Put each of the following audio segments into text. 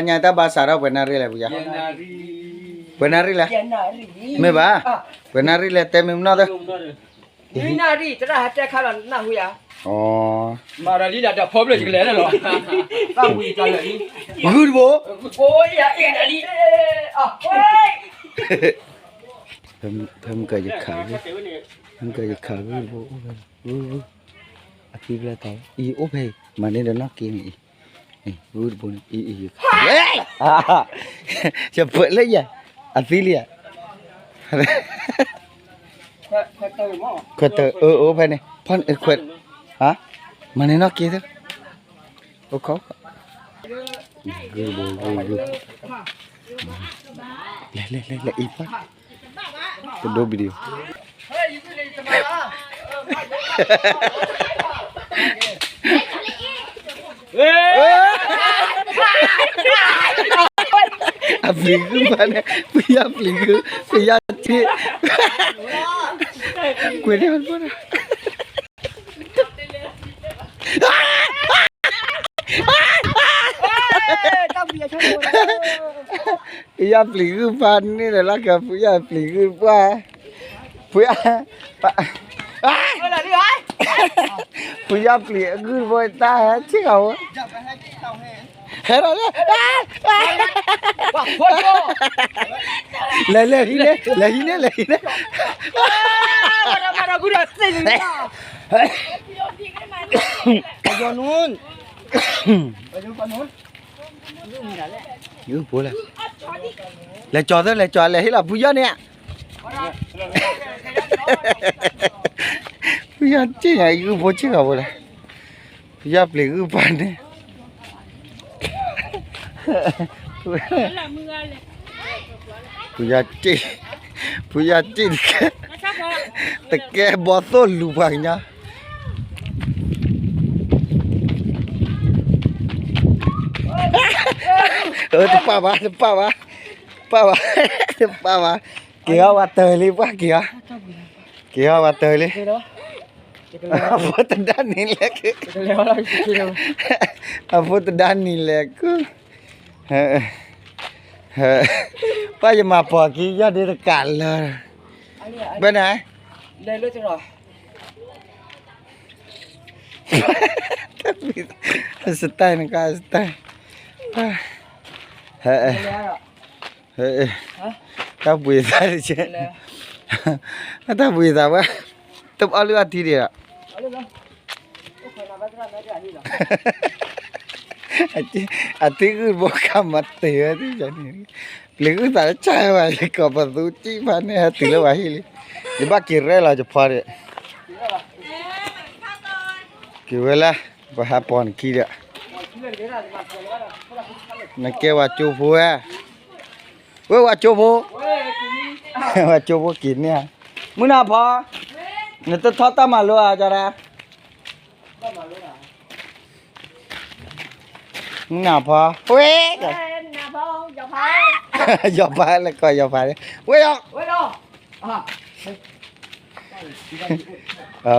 ညါတၢ်ဘါစးထီၣ်ပှဲၤနၣ်ရံၣ်လဲၣ် ဖုယါ, ပှဲၤနၣ်ရံၣ်လဲၣ်, မ့ၢ်ဘၣ်, ပှဲၤနၣ်ရံၣ်လဲၣ် တဲမ့ၢ်မနီၢ်သၢ နၣ်ရံၣ် တရၣ်ဟဲတဲခါလီၤနၢ်ဟူယၤ, မၤဒီးလံဒီးဖီဘျၢၣ်ယကလဲၤလၢလီၤ, ဂုၢ်တဘိ, အိယၤအ့ၣ်နၣ်ရံၣ်, ဖဲမုၢ်ကယခး, ဖဲမုၢ်ကယခးဂုၢ်တဘိအိၣ်ဖဲ, အသံဖျဲၣ်သး အံၤအိၣ်ဖဲအံၤ မၤန့ၢ်ဒီးနီၢ်က့န့ၣ်အံၤ, ဂုၢ်တဘိန့ၣ် အံၤအံၤ ယဖၢလၢယၤ, အသံလံယၤ, ခွဲးတၢၢ် အၢ အိၣ်ဖဲန့ၣ် ခွဲး, မၤန့ၢ်နီၢ်က့သၢ, အိၣ်ခိး, ဂုၢ်ဘိ ဂုၢ်ဘိ, လဲၤလဲၤလဲၤလဲၤအံၤပှၢ်, တဒိ video အပျံၤဂုၢ်ပှၢ်န့ၣ် ဖုယါပျံၤဂုၢ်, ဖုယါတ့ၢ်, ကွဲးန့ၢ်ဝဲတဘိဒီး ဖုယါပျံၤဂုၢ်ပှၢ်န့ၣ်ဒီး လၢကဖုယါပျံၤဂုၢ်ပှၢ်, ဖုယါ, ဖုယါပျံၤဂုၢ်တဘိတၢ်ဟဲဆ့ၣ်ဃီၤဝဲ, ဟဲဒီးလၢ လဲၤလဲၤဟံးန့ၣ် လဲၤဟံးန့ၣ် လဲၤဟံးန့ၣ်, လဲၤကၠီသၢ လဲၤကၠီ လဲၤဟ့ၣ်လီၤဖုယါန့ၣ်, ဖုယါတ့ၢ်ညါအံၤဂုၢ်ဖိဆ့ၣ်ဃီၤဖိလဲၣ်, ဖုယါပျံၤဂုၢ်ပှၢ်န့ၣ် ဖုယါတ့ၢ်, ဖုယါတ့ၢ်တကဲ, တကဲဘီသိၣ်လူၤပှၤကညီ, တပၣ်ဘၣ် တပၣ်ဘၣ်, တပၣ်ဘၣ်, တပၣ်ဘၣ်, က့ၤအီၤဝဲတၢၢ်လံ ပှၢ်က့ၤအီၤ, က့ၤအီၤဝဲတၢၢ်လံ, အဖိတဒါနံၤလဲၤ, အဖိတဒါနံၤလဲၤကူၣ် ပှၢ်ယမၤပိာ်ခံ ယီၢ်ဒ့တကးလၢ, ဘၣ်နၤ, စတၢ်နကစတၢ်, တၢ်ပှ့ၤသးတကဲ, တၢ်ပှ့ၤသးဝဲ, တအီၣ်လုၢ်အီထံဒံးဒီး အတံၤဂုၢ်ဘိခါမၤတ့ၢ်ဝဲ, ပျံၤဂုၢ်သးလၢဆၢဝဲ ယကိးပသူစံၣ်ဖးန့ၣ် ဟဲတုၤလၢပှၤဟံၣ်လံ, ယဘၣ်က့ၤရဲၣ်လီၤယဖီဒံး, က့ၤဝဲလၢ ပှၤဟးပိာ်နခံဒီး, နကဲဝဲကၠိဖိဝဲ, ဝဲဝဲကၠိဖိ, ဝဲကၠိဖိက့ၤန့ၢ်ဧါ, မုၢ်နၤဖီ, နတထီၣ်တၢ်မၤလိဧါ ကၠီဒၣ် မုၢ်နၤဖီ, ဝဲ, ယီၤဖးလဲၤကိးယီၤဖး, ဝဲယီၤ,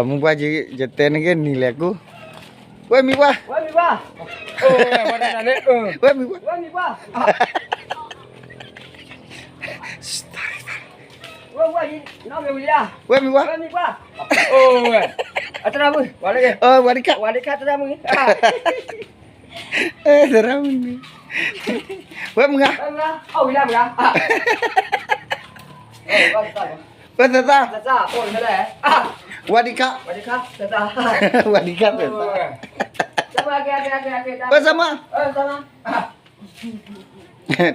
မုၢ်ပှၢ်က့ၤ ယတဲနက့ၤနံၤလဲၤကူၣ်, ဝဲမံၤပှၢ်, ဝဲမံၤပှၢ်, ဝဲမံၤပှၢ်, ဝဲမံၤပှၢ်, ဝဲဒံခါ, သရၣ်မုၣ်, သရၣ်မုၣ်န့ၣ်, ဝဲမုၢ်ဂၤ, ဝဲသသၣ်, ဝဲဒံခါ, ဝဲဒံခါသသၣ်, ဝဲစၢ်မါ,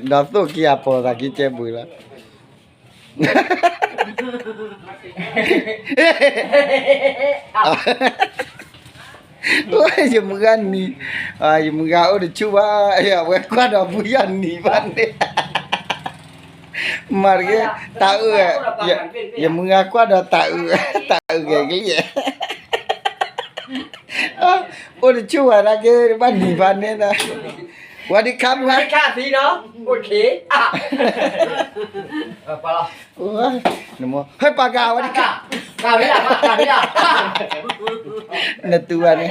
ဒီးသိၣ်ခံအပိာ်သးခံကဲဘုးလီၤ ယမုၢ်ဂၤနံၤ, ယမုၢ်ဂၤအိၣ်တဆူၣ်ဘၣ်, အဝဲကွၢ်ဒီးဖုယီၢ်နံၤဘၣ်န့ၣ်, မၤတက့ၢ်, တၢ်အုၣ်, ယမုၢ်ဂၤကွၢ်ဒီးတၢ်အုၣ်, တၢ်အုၣ်ဂဲၤကလံၣ်, အိၣ်တဆူၣ်ဝဲဒၣ်က့ၤ ဘၣ်နံၤဘၣ်န့ၣ်ဒီး, ဝဲဒံခါမုၢ်ဂၤ, ဟဲပာ်ကၤဝဲဒံခါ, နတူၢ်ဘၣ်န့ၣ်,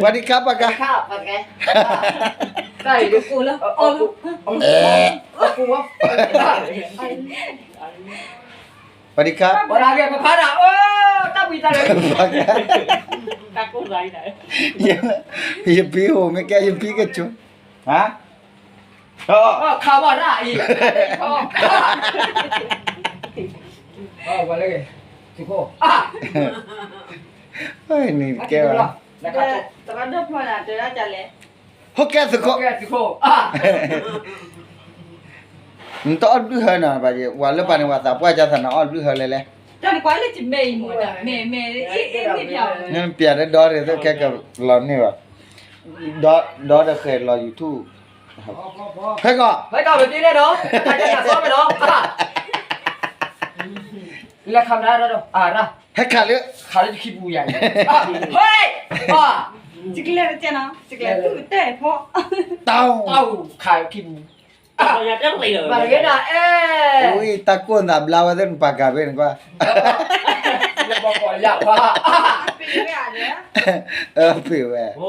ဝဲဒံခါပာ်ကၤ, တၢ်အံၤ တကိးလၢ အီၣ်လၢ အဲ အပူၤဝဲ ပှၤဒံခါ ပှၤဒံခါ ပဖါဒၣ် အိၣ် တၢ်ဘှံးတၢ်လၢ တၢ်ကိၢ်သးအံၤ ယဖံဟိၣ်မ့ၢ်ကဲ ယဖံကဆိ ဟါ ခါဘၣ်ရၣ်အံၤ ဝဲလၢ သုခိၣ် နကဲဝဲ တရၣ်ဒိၣ်ဖျီၣ်နၤ တဲဒၣ်ကလဲၣ် ဟိကဲသုးခိၣ် နတအီၣ်ဘျုးဟၢနၤဘၣ်ယဲ ဝၤလၢပှၤန့ၣ် ဝၤသးပှၢ်ကသးနအီၣ်ဘျုးဟၢလဲၣ်လဲၣ် တၢ်နကွၢ်လၢယမဲာ်အံၤမ့ၢ် မဲာ် မဲာ် အ့ၣ် အ့ၣ် မ့ၢ်ပျး နပျးဒီဒီဒီး သုခဲကလီၤန့ၢ်ဘၣ် ဒီဒီဒီးဃဲၤလီၤ YouTube ဖဲကီး ဖဲကီး ပတ့န့ၣ်နီၤ တၢ်ကနၣ်သီမ့ၢ်နီၤ လဲၤခးမနုၤဒီး အရၣ် ဟဲခးလၢ ခးလၢယခံပူၤယၤ ဟဲ ယကလဲၤတကဲနီၤ ယကလဲၤသူၣ်ကတၢၢ်ဖီ တၢ် တၢ်ခးခံပူၤ ဘၣ်တဂ့ၤနီၤ အဲ ဝံၤ တၢ်ကိၢ်နသးဘျါဝဲသ့ၣ်နပာ်ကၤဖဲန့ၣ်ကွၢ် ဘီကီးယၢ်ဖီ ပ့ၤဝဲ ဟိ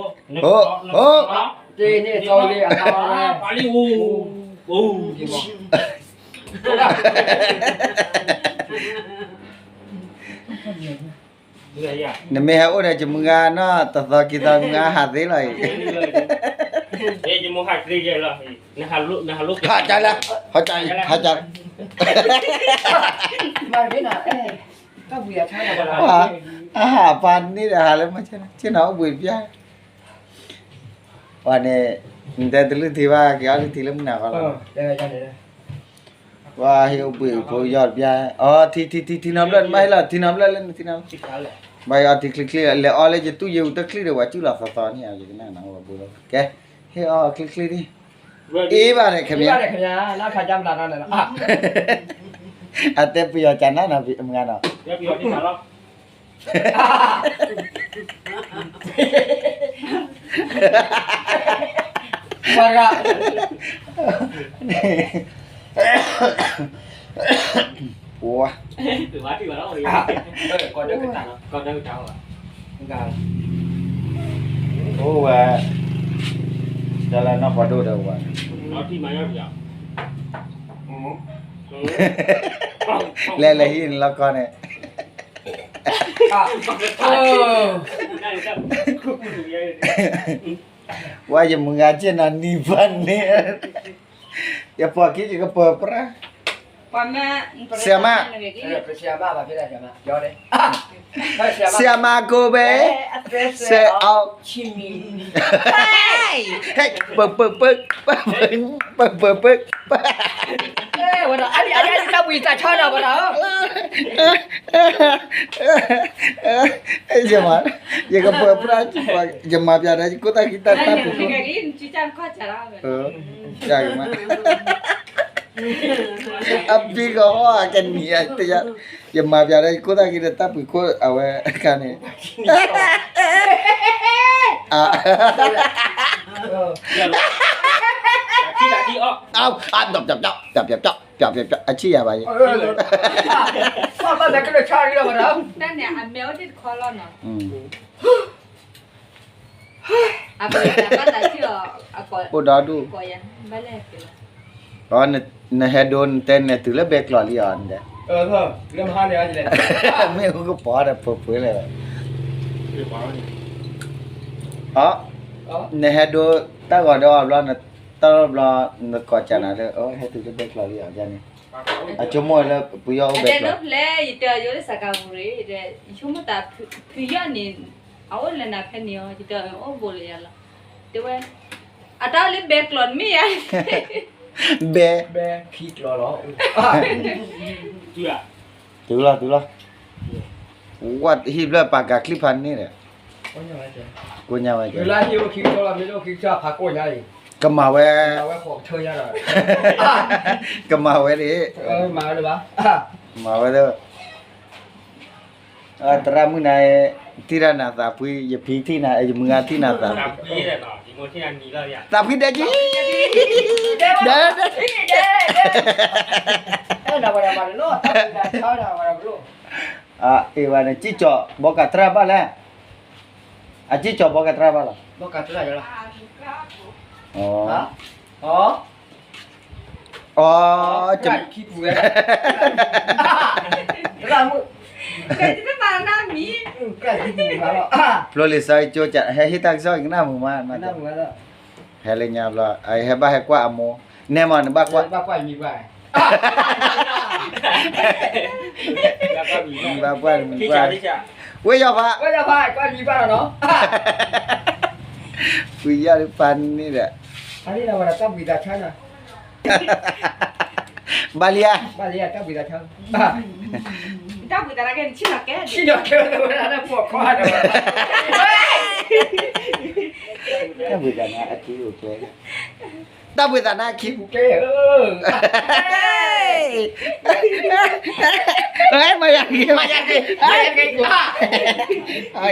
ဟိ တ့န့ၣ် စီၤလ့အသီဝဲ ပှၤလံ အိ အိ နမ့ၢ်ဟဲအိၣ်ဒီးယမုၢ်ဂၤနီၤ တသီခံသီမုၢ်ဂၤဟးသ့လီၤအံၤ ဟးကလၢ ဟးကလၢ ဟးကလၢ အဟးပှၤန့ၣ်ဒီးဟးလၢမၤဆ့ၣ်နီၤ ဆ့ၣ်နီၤအိၣ်ဘှံးတပျၢ် ပှၤန့ၣ် နတဲတလုၢ်ထံဘၣ် က့ၤအီၣ်လုၢ်ထံလၢမုၢ်နၤဃီလီၤ ပှၤဟ့ၣ်အိၣ်ဘှံးဖိယီၢ်တပျၢ် အီ ထံ ထံ ထံ ထံနီတဘျီ နဘၣ်ဟ့ၣ်လီၤ ထံနီတဘျီလၢနထံနီ ဘၣ်ဟ့ၣ်အီထံချ့ချ့ လဲၤအီလၢယတူၢ်ယဲၢ်အူတချံဒီး ပှၤစုၣ်လီၤသီသီန့ၣ် ယကနၣ်နၤဝဲဘိလီၤ ကဲ ဟ့ၣ်အီချ့ချ့ဒံး အ့ဘၣ်န့ၣ် ခင်ဗျာ အတဲပယီၤကနၣ်နီၤ မုၢ်ဂၤနီၤ ပှၤဂၤ ပှၤ ကီၢ်ဒၢကတၢၢ်လီၤ ကီၢ်ဒၢကတၢၢ်လီၤ အိၣ်ဝဲ တၢ်လၢနီၢ်ပှၤဒိၣ်ဒီးဝဲ လဲၤလဲၤဟံးန့ၣ်လီၤကီၢ်န့ၣ် ဝဲယမုၢ်ဂၤက့ၢ်နီၤနံၤဘၣ်န့ၣ် ယပှၤခံယကပၢၤပြၢ် ဆရာမ ဆရာမ ဆရာမကိုပဲ ဆဲးအောင် ဟဲ့ ပပပ ပပပ ပ ဝဲဒီး အလံ အလံ အလံ တၢ်ဘှံးတၢ်ဆါဒီးဝဲဒီး ယမၤ ယကပၢၤပြၢ် ယမၤပျးဒီး ယကိၢ်တၢ်ခံတၢ်တၢ်ပူၤခိၣ် ယကမၤ အဘံကဟီၣ်အကနံၤ ယမၤပျးဒီး ယကိၢ်တၢ်ခံဒီးတၢ်ပူၤခိၣ် အဝဲအခါန့ၣ် အ အ အဆံၣ်ယၤဘၣ်ယဲ တၢ်န့ၣ် အမဲအိၣ်ဒ်တခီလီၤနီၤ အပှၤတၢ်ဘၣ်တၢ်ထံၣ်အီၤ အကိး အိၣ်ဒီဒူၣ် ကိးယၤ ဘၣ်လဲၣ် နဟဲဒိ နတဲနဲၣ်တုၤလၢဘဲကျီးလံအီၤ နတဲ မ့ၣ်အူကပီၤဒီးပှဲၤပှဲၤလဲၣ် အ နဟဲဒိ တၢ်ဂီၤဒီးအီၤဘျီ နတၢ်ဘျီ နကိးကနၤလၢ ဟဲတုၤလၢဘဲကျီးလံအီၤန့ၣ် အဆိကမိၣ်လၢပယီၤအိၣ်ဘဲကျီး အတဲဒိဖျဲၣ် ယတဲယိလၢစးကၤပူၤရ့ၣ် ယဆိကမိၣ်တၢ်ဖုယီၢ်န့ၣ် အအိၣ်လၢနၤဖဲန့ၣ်အီၤ ယတဲအိၣ်ဘူးလၢယၤလီၤ တဲဝဲ အတၢ်လၢဘဲကျီးနမ့ၢ်ယါ ဘဲ ဘဲခံကျီးလီၤ တုၤလီၤ တုၤလီၤ ဝဲဟံၣ်ဘျၢပာ်ကၤချံဖးန့ၣ်ဒီး ကိညါဝဲ လၢဟံၣ်အိၣ်ခံကထိလီၤ မ့ၢ်အိၣ်ခံကထိဖးကိညါအံၤ ကမၤဝဲ ကမၤဝဲဒၣ် မၤဝဲဒၣ် သရၣ်မုၣ်နၤ ထံၣ်တၢ်နၤသးဖှံ ယဖံထံၣ်နၤ ယမုၢ်ဂၤထံၣ်နၤသးဖှံ သးဖှံဒဲက့ ဒဲ အ့ၣ်ဝဲန့ၣ် ကံၢ်ကၠီၤ ဘီကးတြၢ်ဘၣ်လဲၣ် အကံၢ်ကၠီၤဘီကးတြၢ်ဘၣ်လီၤ အီ အီ အီ ဖျိလံာ်စီဆှံကၠိ ဟဲဟ့ၣ်တၢ်ကစီၣ်ကနၣ်မုာ်မး, ဟဲလၢညါဘျီ ဟဲဘၣ်ဟဲကွၢ်အမိၢ်, နဲမးနဘၣ်ကွၢ် နဘၣ်ကွၢ်နမံၤကွၢ်, ဝ့ၢ်ယီၤဖး, ဝ့ၢ်ယီၤဖးန့ၣ်ဒီး ဘၣ်လံဧါ, တၢ်ဘှံးသးနါအခံအိၣ်ကျဲ, တၢ်ဘှံးသးနါအခံအိၣ်ကျဲဧၢ, မၤယၤက့ၤ, မၤယၤက့ၤ,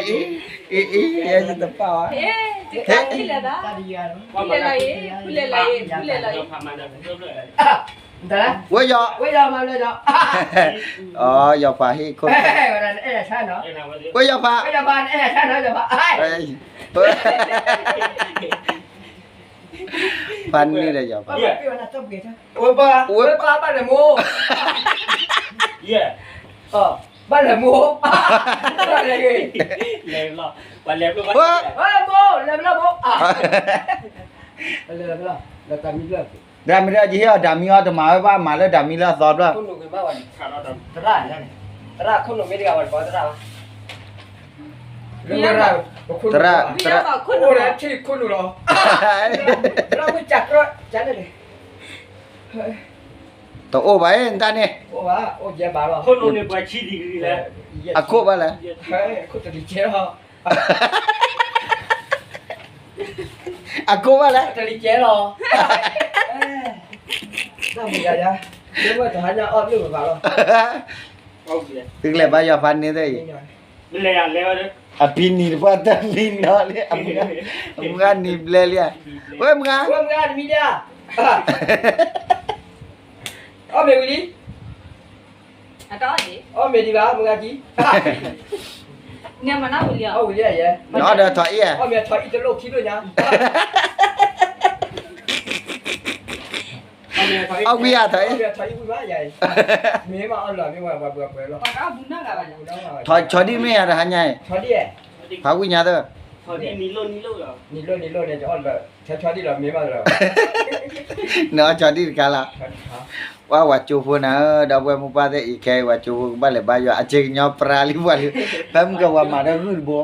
အ့ အ့ အ့ ယတပၢ်ဝဲ, ဖုလဲၤလီၤအံၤ, ဖုလဲၤလီၤအံၤ, ဖုလဲၤလီၤအံၤ, ဝ့ၢ်ယီၤ, ဝ့ၢ်ယီၤမၤလၢယီၤ, အီ ယီၤဖးဟ့ၣ်ခိၣ်, ဝ့ၢ်ယီၤဖး, ဖးန့ၣ်ဒီးယီၤဖး, ဘၣ်လဲၤမိၢ်, ဘၣ်လဲၤမိၢ်, မိၢ်, လဲၤမိၢ်, လဲၤမိၢ်, လဲၤမိၢ်, ဒၣ်မ့ၢ်ဒၣ်ယဟ့ၣ်အီၤဒၣ်မံအီၤတမၤဝဲဘၣ် မၤလၢဒၣ်မံလၢအသီဘျီ, သရၣ်, သရၣ်ခိၣ်နူာ်မ့ၢ်တဂၤဝဲတပီသရၣ်ဘၣ်, သရၣ်, သရၣ်, ခိၣ်နူာ်လီၤ, သရၣ်မ့ၢ်ကၢ်ကြၢး, တအိၣ်ဘၣ်အံၤ နတၢ်န့ၣ်, အခိၣ်ဘၣ်လဲၣ်, အခိၣ်ဘၣ်လဲၣ်, သုကလဲၤဘါယွၤဖးန့ၣ်သ့ၣ်အံၤ, အဖံနံၤတပှၢ်တၢ်မံနီၤလံ, အမုၢ်ဂၤနံၤဘျဲလံဧါ, ဝဲမုၢ်ဂၤ, အီၣ်မ့ၤဝံၤလံ, အီၣ်မ့ၤဒံးဘၣ် မုၢ်ဂၤကံ, အီၣ်ဝံၤလံဧါယဲ, အီၣ်ဒီးထီၣ်အံၣ်ဧါ, အီၣ်မ့ၤထီၣ်အံၣ်တလိၣ်ခံလိၣ်ညါ အီၣ်ဝံၤဧါထီၣ်အံၣ်, မ့ၢ်မၤအီၣ်လီၤမ့ၢ်ဝဲပှၤပှဲၤပှဲၤလီၤ, ထီၣ်ဆီဒံၣ်မ့ၢ်ဧါတဟါညါအံၤ, ဖးဝံၣ်ညါသၢ, နအီၣ်ဆီဒံၣ်တကါလီၤ, ပှၤဝၤကၠိဖိနၤဧၢ, ဒီပုၢ်ဝဲၢ်မိၢ်ပၢ်သ့ၣ်အံၤခဲအံၤ ဝၤကၠိဖိကဘၣ်လဲၤဘါယွၤ အစ့ကညီပြါလံပှၤလံ, ဖဲမုၢ်ကဝၤမၤဒီးဂုၢ်တဘိ,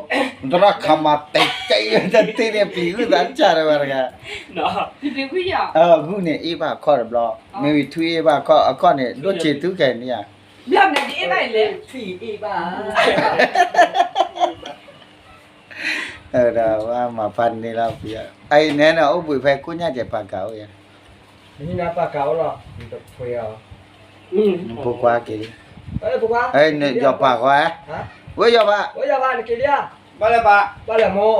တရၣ်ခးမၤတဲာ်ကဲအံၤတသ့န့ၣ် ပျံၤဂုၢ်သးတစၢ်ဒီးဝဲတဂၤ, ဂုၢ်န့ၣ်အ့ၣ်ဘၣ်အခီၣ်တဘျီ, မ့ၢ်ဝံၤထွံၣ်အ့ၣ်ဘၣ်အခီၣ်, အခီၣ်န့ၣ် ဒိၣ်ဆံးသုခဲန့ၣ်ဧါ, ဘျီမနုၤဒ်အ့ၣ်ဘၣ်အံၤလဲၣ်, ဒီးဝဲမၤဖးန့ၢ်လီၤ, အံၤနဲန့ၣ် အိၣ်ဘှံးဖဲကိညၢ်ကဲၤပာ်ကၤအိၣ်ယၤ, နပာ်ကၤအိၣ်လီၤ, နဖိခွါက့ၤလံ, ယီၤပာ်ခွါ, ဝဲယီၤပာ်, ဘၣ်လဲၤပာ်, ဘၣ်လဲၤမိၢ်,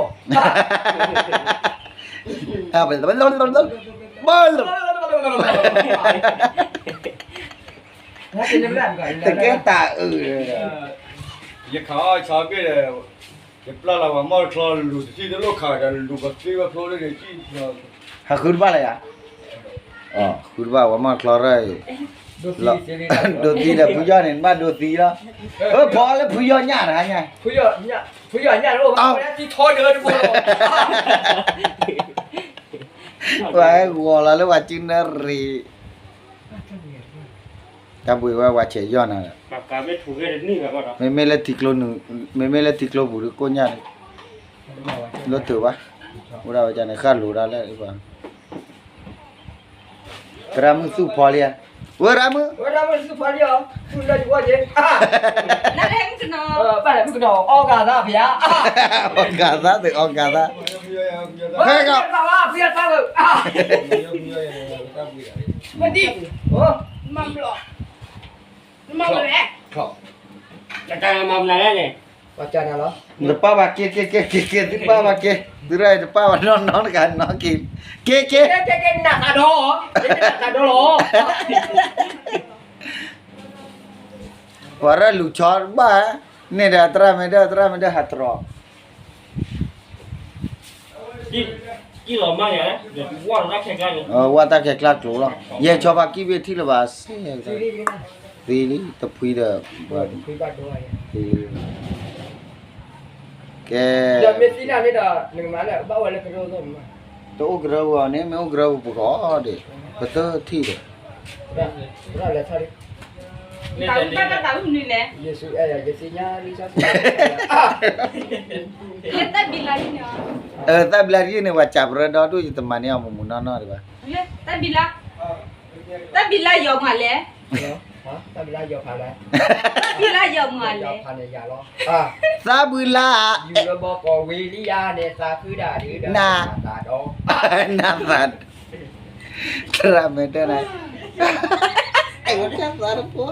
တကဲတၢ်အုၣ်, ယခးအီၣ်ဆီဘ့ၣ်ဒီး ယပျၢ်လီၤပှၤမီၢ်တချီ လူၤတသံတလိၣ်ခးဒီးလူၤပသ့ဝဲဖျိလၢန့ၣ်, ဟးဃုတဘၣ်လၢယၤ, ဃုတဘၣ်ပှၤမီၢ်တချီရၢၢ်အံၤ, ဒိးသံဒီးဖုယီၢ်န့ၣ် နဘၣ်ဒိးသံလီၤ, အဖီလၢဖုယီၢ်ညၣ်တဟါညါ, ဖုယီၢ်ညၣ်အိၣ်ဘၣ်သံထီဒီးတဘိလီၤ, ပှၤဟဲဂီၤလီၤလၢပှၤစုနၢရံၣ် တၢ်ဘှံးဝဲဝၤဆဲးယီၢ်နၤလီၤ, မ့မ့ၢ်လၢထံကျိနုာ်, မ့မ့ၢ်လၢထံကျိနုာ်ကိညၣ်န့ၣ်, လၢတၢ်ဘၣ်, ဝဲဒၣ်ဝဲန့ၣ် ဃၣ်လိၤဒၣ်လဲၣ်, သရၣ်မုၣ်သူၣ်ဖီလံဧါ, ဝဲရၣ်မုၣ်, ဝဲရၣ်မုၣ်သူၣ်ဖီလံဧါ, သူၣ်လၢယဝီယဲ, ဘၣ်လဲၤမုၣ်ကနီၤ အီၣ်ဂၤသၣ်ဖျါ, အီၣ်ဂၤသၣ်သ့ၣ်အီၣ်ဂၤသၣ်, ဖဲကီး, မဒံ, မၤဘျီ, မၤဘျီလဲၣ်, နတပာ်ဘၣ်က့ၤ က့ၤ က့ၤ က့ၤ က့ၤ သုပာ်ဘၣ်က့ၤ, သုရၣ်တပာ်ဘၣ်နီၢ်နီၢ်တဂၤနီၢ်က့ၤ, က့ၤ က့ၤ, နးတၢ်ဒီလီၤ, နးတၢ်ဒီလီၤ, ပှၤရၢၢ်လူၤဆီတဘၣ်, န့ၣ်ဒီးသရၣ်မ့ၢ်ဒၢ သရၣ်မ့ၢ်ဒၢဟးတြီၤ ဒ်, ဝဲတၢ်ခဲကျါကျိၤလီၤ. ယဲၢ်ဆီဖးကံၢ်ဘ့ၣ်ထံၣ်လၢၤဘၣ်စ့ၢ်, သံလံ တဖှံဒီး ကဲ, တအိၣ်ကရၢပူၤအီၤန့ၣ် မ့ၢ်အိၣ်ကရၢပူၤပဂီၢ်ဒံး, ပတထံၣ်ဒီး, တၢ်ဘျါဒ်န့ၣ် ပှၤစးပရၢဒီဒူၣ် ယတမၤန့ၢ်အီၤမူးမူးနီၢ်နီၢ်ဒံးဘၣ်. တၢ်ဘျါယီၤမးလဲၣ်, တၢ်ဘျါယီၤမးလဲၣ်, သးဘျါ, နၤ, နသး, သရၣ်မဲာ်တဲနၤ, အဲၣ်ဝဲတၢ်သးတဖိ,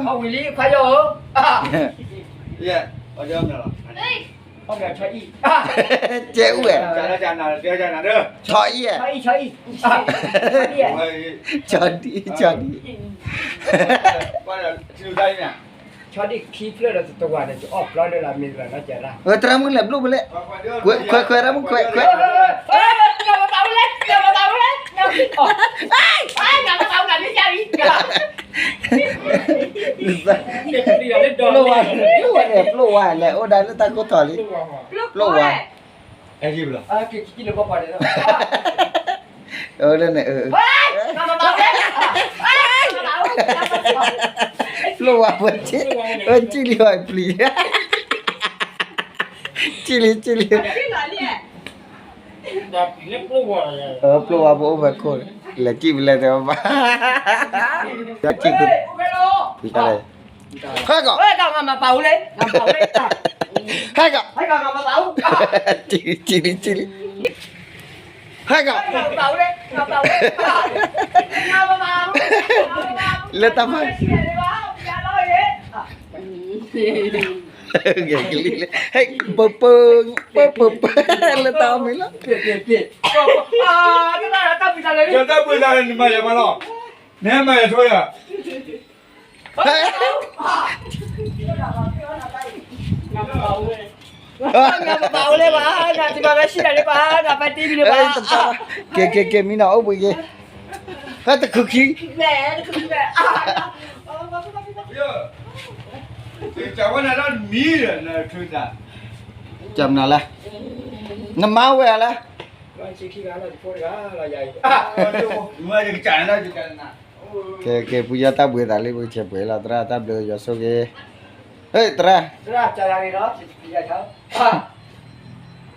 ဝံၤလံခွါယီၤဧၢ, ကဲအူဝဲ, ဆီအံၤ, ဆီဒံ, ဆီဒံ, ဆီဒံခံဖျၢၣ်ဒီးတဝၤန့ၣ် ကအီၣ်ပျီဒၣ်လၢမ့ၢ်လီၤနီၢ်ကဲရၣ်, သရၣ်မုၣ်လဲၤဘျိၣ်ဖဲလဲၣ်, ခွဲးခွဲးရၣ်မုၣ်ခွဲးခွဲး ပျိၢ်ဝါ, ပျိၢ်ဝါလဲၣ်, ပျိၢ်ဝါလဲၣ်, အိၣ်ဒၣ်လၢတၢ်ခိၣ်ထီၣ်လံ, ပျိၢ်ဝါ, အိၣ်ဒၣ်န့ၣ်, ပျိၢ်ဝါပှဲၤထံ, ပျိၢ်ဝါပှဲၤထံ, စံၣ်လံ, စံၣ်လံ, ပျိၢ်ဝါပအိၣ်ဖဲခိၣ်, လဲၤစံၣ်ဖဲလဲၣ်တဲဘၣ်, စံၣ်, ဟဲကီး, ဟဲကီး, စံၣ်လံ, စံၣ်လံ, ဟဲကီး, လၢတၢ်ဖး, ဂဲၤကလံၤလၢ, ဟဲ, ပၢပၢ, ပၢပၢပၢ, လၢတၢ်အီၣ်မ့ၤလီၤ, တၢ်ပှ့ၤသးန့ၣ်မၤယၤမးလီၤ, နဟဲမၤယၤဆိယၤ ကဲကဲကဲ မံနီၤအိၣ်ဘှံးက့ၤ, ဟဲတခုခံ, ကၢ်မနုၤလဲၣ်, နမါဝဲလဲၣ်, ကဲကဲ ပယီၤတၢ်ဘှံးသးလံ ပကဆဲးပှဲၤလီၤ သရၣ် တၢ်ဘျုးယွၤဆိၣ်ဂ့ၤ, သရၣ်, သရၣ်,